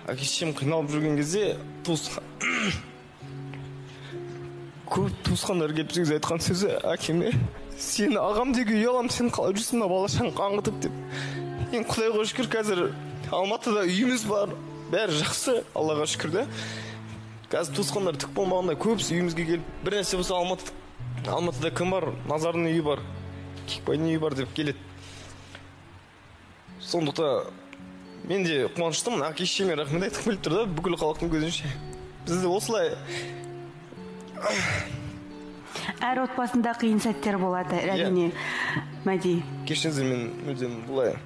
Әке шешем қиналып жүрген кезде көп туысқандар келіп бізге айтқан сөзі әкеме: сені ағам деуге ұяламын, сен қалай жүрсің мына бала шағаң қаңғытып деп. Енді Құдайға шүкір, қазір Алматыда үйіміз бар, бәрі жақсы, Аллаға шүкір да. Қазір туысқандар түк болмағанда көбісі үйімізге келіп, бір нәрсе болса, Алматыда кім бар, Назардың үйі бар, Кекбайдың үйі бар деп келеді. Сондықтан мен де қуаныштымын, әке шешеме рахмет айтқым келіп тұр да, бүкіл халықтың көзінше. Бізді осылай. Әр отбасында қиын сәттер болады, әрине, Мәди. Кешіріңіздер, мен мүлдем бұлай.